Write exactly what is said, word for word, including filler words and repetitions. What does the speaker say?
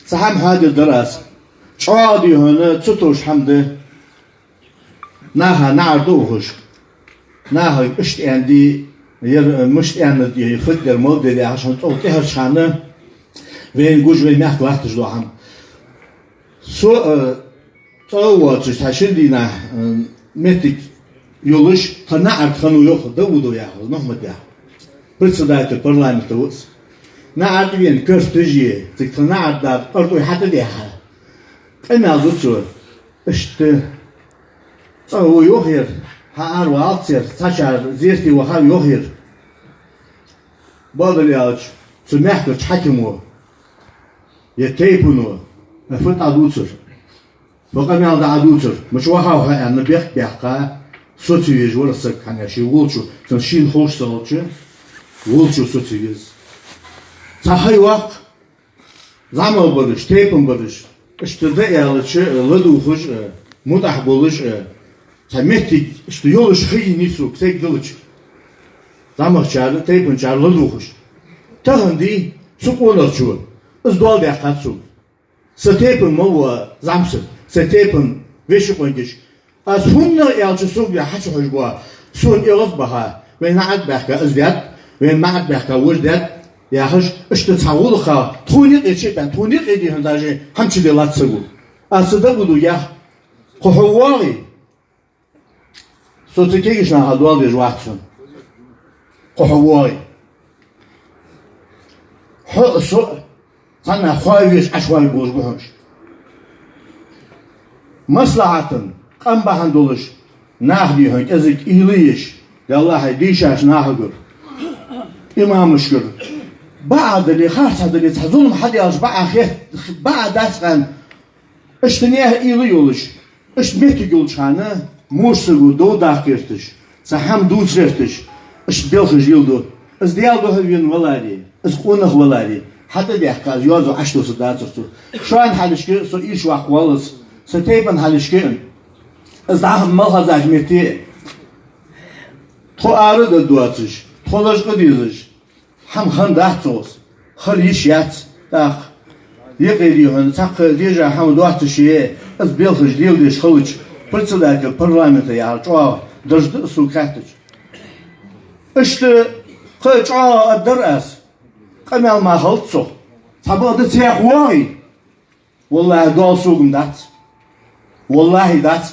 Цхьа хӀама хьадир дар аз. ЧӀоагӀа дий хьона, цу товш хӀама да. Наха наӀар ду ухаш. Наха иштта аьнна дий, яр мишта аьнна дий, фуд дар, мала дар яхаш, хьона цӀогӀа тӀехьарча хана вайна гуш, вай мехка латташ дола хӀама. Со, э, цӀа воацаш, цхьа шин дийнахьа, э, моттиг йолаш, тха наӀарга хиннав йоах Даудов яхаш, Мухьмад яхаш. Председатель парламента ва из. НаӀарга вена, кофташ е, цига тха наӀарга дада къартӀой хьатӀадехьа. Къамаьл ду цо. Иштта цӀа ва йоах ер, хьаара валац ер, цхьачар зерате вахав йоах ер. Бакъдар аьлча, цу мехкарча хьакимо, е тайпано, е фу дӀадувцар, фу къамаьл дӀадувцар, мича вахав хьо аьнна, бехк баьккха, со ца везаш вар саг, хӀана аьлча волчо, цун шийна ховш ца хилча, волчо со ца веза. Цхьа хьай ваккха, зӀамагӀа бараш, тайпан бараш, иштта да аьлча, ладувгӀаш, мутӀахьа болаш, цхьа моттиг иштта йолаш хиннай сога, сайга диллача. ЗӀамагӀчар, тайпанчар ладувгӀаш. Тахан дий, цу къонахчо, из доал даьккхад сога. Са тайпан ма ва зӀамсаг, са тайпан веший къонгаш. Аз хӀанз аьлча сога хьачухьожаш бола, сона эгӀаз баха, вайна наӀарга баьхка из даьд, вайна наӀарга баьхка вож даьд, яхаш, иштта цхьа гӀулакха, тхона юкъе чу а баьнна, тхона юкъе дий хьона даже хӀама чу деллад саго. Аз цу Даудовга йоах, кхо хьо воагӀий, со цу кегийча наха доал деш вац хьона. Кхо хьо воагӀий. Хьо а, со а цхьаннахьа хоавеш, Ӏочухоавергволаш ба хьона уж. Маслахьатан къам бахьан долаш, нах дий хьона кӀезига уйла еш, Даллахьа, дийшача нахагара, имамашкара, бакъ дале, харц дале, цхьа зулам хьадаьлча, бакъ хет, бакъ дац аьнна, иштта наьха уйла йолаш, иштта моттиг йолча хана, муш саго дов даккха гӀерташ, цхьа хӀама дувца гӀерташ, иштта белхаш леладу. Из Даьла духьа вена валаре, из къонах валаре, хьатӀадехка, из йоазув Ӏочудоссаргдацар цо. Шоана хьалхашка со ийрча ваккха воалл из, са тайпан хьалхашка а, из дӀахо малхазача метте а. Тхо ара а даргдоацаш, тхо лачкъа а дезаш, хӀама хиннадац цо, хила йиш яц, тӀаккха. Юкъе дий хьона, цхьаккха дежа хӀама доацаше, из белхаш леладеш хилча, председатель парламента яхар чӀоагӀа дарж да сога хаьттача. Иштта кхы а чӀоагӀа аргдар аз, къамаьл мара хилац цох. Цхьабакъда цхьа воагӀий. Валлахьи, доал сога-м дац. Валлахьи, дац.